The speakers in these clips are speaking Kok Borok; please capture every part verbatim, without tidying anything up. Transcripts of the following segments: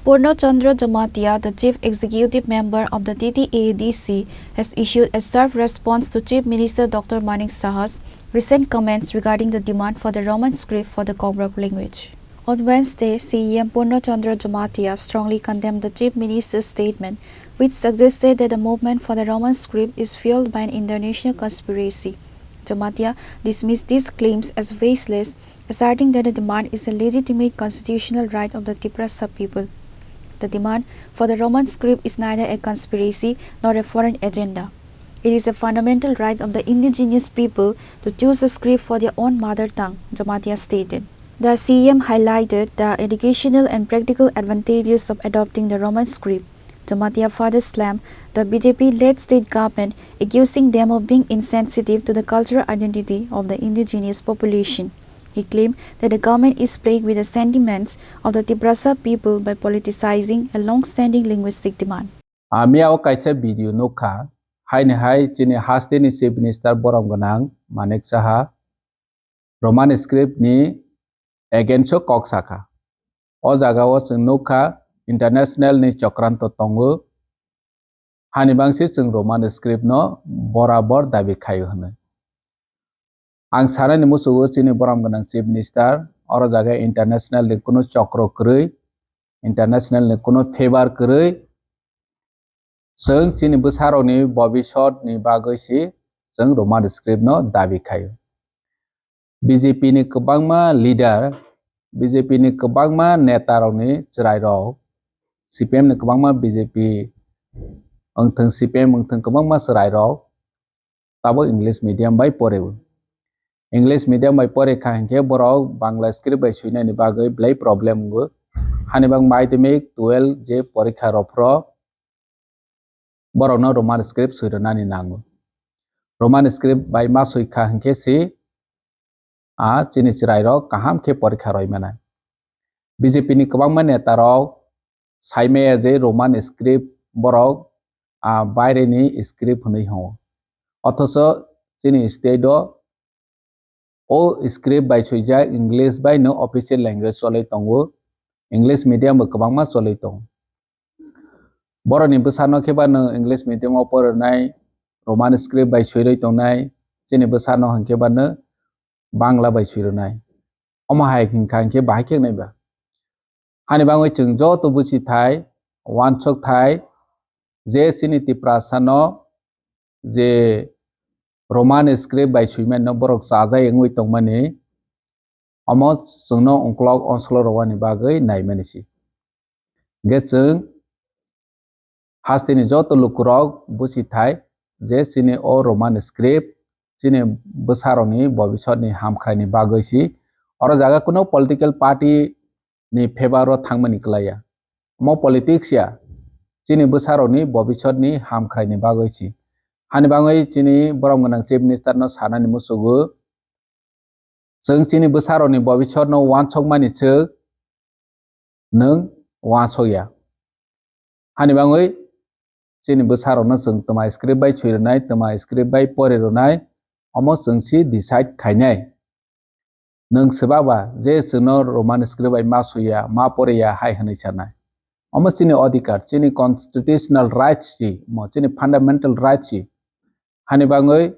Purno Chandra Jamatia, the chief executive member of the T T A A D C, has issued a sharp response to Chief Minister Doctor Manik Saha's recent comments regarding the demand for the Roman script for the Kokborok language. On Wednesday, C E M Purno Chandra Jamatia strongly condemned the Chief Minister's statement, which suggested that the movement for the Roman script is fueled by an international conspiracy. Jamatia dismissed these claims as baseless, asserting that the demand is a legitimate constitutional right of the Tiprasa people. The demand for the Roman script is neither a conspiracy nor a foreign agenda. It is a fundamental right of the indigenous people to choose a script for their own mother tongue, Jamatia stated. The C E M highlighted the educational and practical advantages of adopting the Roman script. Jamatia further slammed the B J P-led state government, accusing them of being insensitive to the cultural identity of the indigenous population. He claimed that the government is playing with the sentiments of the Tiprasa people by politicizing a long-standing linguistic demand. Amia o kaisa video nukha, haini hai chini hasteni Chief Minister borom gwnang Manik Saha Roman script ni against o kok sakha. O jaga o chwng nukha international ni chokranto tongo. Hani bangsi chwng Roman script no borabor dabi khaio hwnwi. Ang sanani musugo chini borom gwnang Chief Minister, oro jaga international ni kunu chokro kwrwi, international ni kunu favor kwrwi, chwng chini bwsarokni bobisot ni bagwi si chwng Roman script no dabi khaio. B J P ni kwbangma leader, B J P ni kwbangma neta rokni chwrai rok, C P M ni kwbangma B J P wngthwng, C P M wngthwng, kwbangma chwrai rok tabuk English medium bai poreo. English medium bai pore kha hinkhe borok Bangla script bai swinani bagwi belai problem wngo. Hani bang madhyamik twelve je porikha rok phro borokno Roman script swirwnani nango. Roman script bai ma swi kha hinkhe si a chini chwrai rok kaham khe porikha roi manai. B J P ni kwbangma neta rok sai maya je Roman script borok a baire ni script hwnwi hwngo. Othocho chini state o o script bai swijak English bai no official language cholwi tongo, English medium bo kwbangma cholwi tongo. Borokni bwsano khe ba no English medium o porinai, Roman script bai swirwi tongnai, chini bwsano hinkhe ba no Bangla bai swirwnai. Omo hai hinkha hinkhe bahai khe wngnai ba? Hani bagwi chwng joto buchi thai, wansuk thai, je chini Tiprasa no je Roman script bai swimano borok chajai wngwi tongmani, omo chwngno ongklok onslo rwani bagwi naimani si. Hwnkhe chwng hasteni joto lukurok buchi thai je chini o Roman script chini bwsarokni bobisotni hamkhraini bagwi si. Oro jaga kuno political party ni favor o thangmani kwlaiya. Omo politics ya, chini bwsarokni bobisotni hamkhraini bagwi si. Hani bagwi chini borom gwnang Chief Minister no sanani musugo, chwng chini bwsarokni bobisotno wansokmani swk nwng wansokya. Hani bagwi chini bwsarokno chwng twma script bai swi rwnai, twma script bai pori rwnai, omo chwng si decide khainai. Nwng swbaba je chwngno Roman script bai ma swiya, ma poriya hai hwnwi sanai. Omo chini odhikar, chini constitutional rights si, omo chini fundamental rights si. Hani bagwi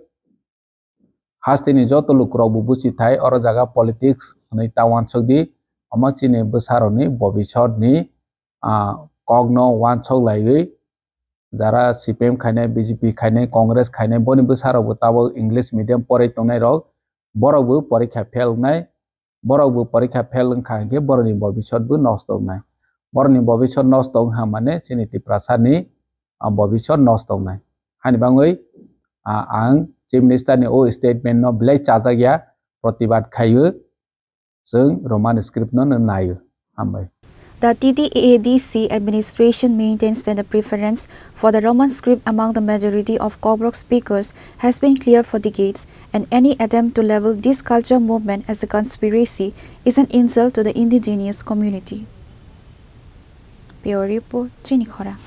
hasteni joto lukurokbo buchi thai, oro jaga politics hwnwi ta wansuk di, omo chini bwsarokni bobisotni, ah, kokno wansuk laiwi, jara C P M khainai, B J P khainai, Congress khainai, boni bwsarokbo tabuk English medium porwi tongnairok, borokbo porikha fail wngnai, borokbo porikha fail wngkha hinkhe borokni bobisotbo nosto wngnai. Borokni bobisot nosto wngkha mane chini Tiprasani, ah, bobisot nosto wngnai. Hani bagwi, ah, ang Chief Minister ni o statement no belai chajakya, protibad khaio, chwng Roman script no, no naio. Hambai. The T T A A D C administration maintains that the preference for the Roman script among the majority of Kokborok speakers has been clear for decades, and any attempt to label this culture movement as a conspiracy is an insult to the indigenous community. Bureau Report, Chini Khorang.